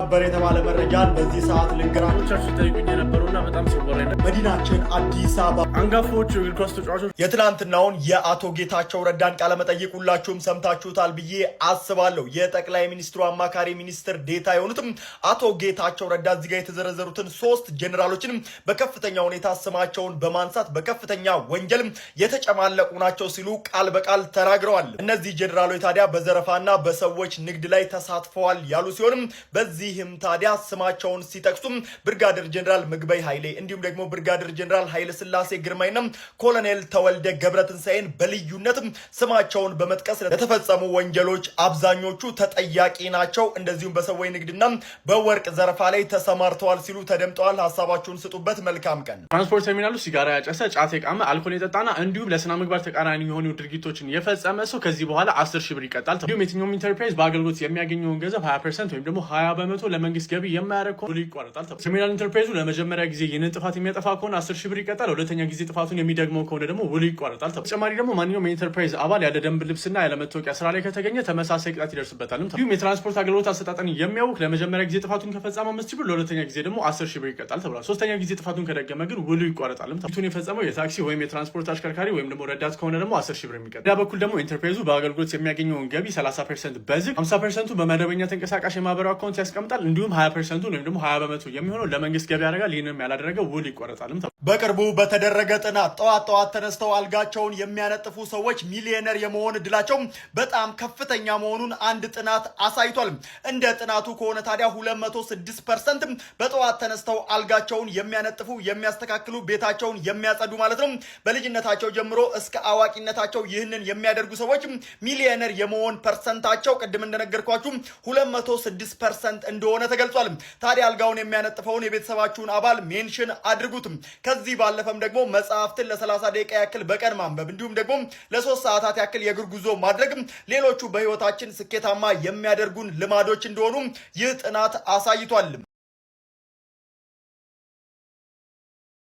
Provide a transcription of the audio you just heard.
ሰበር የተባለ መረጃን በዚህ ሰዓት ልንገራችሁ። ቻችሁ ጠይቁኝ የነበሩና በጣም ሲወራ መዲናችን አዲስ አበባ አንጋፋዎቹ የእግር ኳስ ተጫዋቾች የትናንትናውን የአቶ ጌታቸው ረዳን ቃለመጠይቅ ሁላችሁም ሰምታችሁታል ብዬ አስባለሁ። የጠቅላይ ሚኒስትሩ አማካሪ ሚኒስትር ዴታ የሆኑትም አቶ ጌታቸው ረዳ እዚህ ጋር የተዘረዘሩትን ሶስት ጀኔራሎችን በከፍተኛ ሁኔታ ስማቸውን በማንሳት በከፍተኛ ወንጀል የተጨማለቁ ናቸው ሲሉ ቃል በቃል ተናግረዋል። እነዚህ ጀኔራሎች ታዲያ በዘረፋና በሰዎች ንግድ ላይ ተሳትፈዋል ያሉ ሲሆንም በዚህም ታዲያ ስማቸውን ሲጠቅሱም ብርጋዴር ጀኔራል ምግበይ ኃይሌ እንዲሁም ደግሞ ብርጋዴር ጀኔራል ኃይለ ስላሴ ግርማይና ኮሎኔል ተወልደ ገብረትንሳኤን በልዩነት ስማቸውን በመጥቀስ ለተፈጸሙ ወንጀሎች አብዛኞቹ ተጠያቂ ናቸው፣ እንደዚሁም በሰዎች ንግድና በወርቅ ዘረፋ ላይ ተሰማርተዋል ሲሉ ተደምጠዋል። ሀሳባችሁን ስጡበት። መልካም ቀን። ትራንስፖርት ተርሚናሉ ሲጋራ ያጨሰ፣ ጫት የቃመ፣ አልኮል የጠጣና እንዲሁም ለስነ ምግባር ተቃራኒ የሆኑ ድርጊቶችን የፈጸመ ሰው ከዚህ በኋላ 10,000 ብር ይቀጣል። እንዲሁም የትኛውም ኢንተርፕራይዝ በአገልግሎት የሚያገኘውን ገንዘብ 20% ወይም ደግሞ 20% ለመንግስት ገቢ የማያደርግ ከሆነ ይቋረጣል። ተርሚናል ኢንተርፕራይዙ ለመጀመሪያ ጊዜ ይህንን ጥፋት የሚያጠፋ ከሆነ 10,000 ብር ይቀጣል። ሁለተኛ ጊዜ ጥፋቱን የሚደግመው ከሆነ ደግሞ ውሉ ይቋረጣል። ተጨማሪ ደግሞ ማንኛውም የኢንተርፕራይዝ አባል ያለ ደንብ ልብስና ያለ መታወቂያ ስራ ላይ ከተገኘ ተመሳሳይ ቅጣት ይደርስበታል። እንዲሁም የትራንስፖርት አገልግሎት አሰጣጥን የሚያውክ ለመጀመሪያ ጊዜ ጥፋቱን ከፈጸመ 5,000 ብር፣ ለሁለተኛ ጊዜ ደግሞ 10,000 ብር ይቀጣል ተብሏል። ሶስተኛ ጊዜ ጥፋቱን ከደገመ ግን ውሉ ይቋረጣል። ድርጊቱን የፈጸመው የታክሲ ወይም የትራንስፖርት አሽከርካሪ ወይም ደግሞ ረዳት ከሆነ ደግሞ 10,000 ብር የሚቀጣል። ሌላ በኩል ደግሞ ኢንተርፕራይዙ በአገልግሎት የሚያገኘውን ገቢ 30% በዝግ፣ 50% በመደበኛ ተንቀሳቃሽ የማህበራዊ አካውንት ያስቀምጣል። እንዲሁም 20%ን ወይም ደግሞ 20% የሚሆነው ለመንግስት ገቢ ያደርጋል። ይህንም ያላደረገ ውል ይቋረጣልም። በቅርቡ በተደረገ ጥናት ጠዋት ጠዋት ተነስተው አልጋቸውን የሚያነጥፉ ሰዎች ሚሊዮነር የመሆን እድላቸው በጣም ከፍተኛ መሆኑን አንድ ጥናት አሳይቷል። እንደ ጥናቱ ከሆነ ታዲያ 206% በጠዋት ተነስተው አልጋቸውን የሚያነጥፉ፣ የሚያስተካክሉ፣ ቤታቸውን የሚያጸዱ ማለት ነው፣ በልጅነታቸው ጀምሮ እስከ አዋቂነታቸው ይህንን የሚያደርጉ ሰዎች ሚሊዮነር የመሆን ፐርሰንታቸው ቅድም እንደነገርኳችሁ 206% እንደሆነ ተገልጿል። ታዲያ አልጋውን የሚያነጥፈውን የቤተሰባችሁን አባል mention አድርጉት። ከዚህ ባለፈም ደግሞ መጽሐፍትን ለ30 ደቂቃ ያክል በቀን ማንበብ እንዲሁም ደግሞ ለ3 ሰዓታት ያክል የእግር ጉዞ ማድረግ ሌሎቹ በህይወታችን ስኬታማ የሚያደርጉን ልማዶች እንደሆኑ ይህ ጥናት አሳይቷል።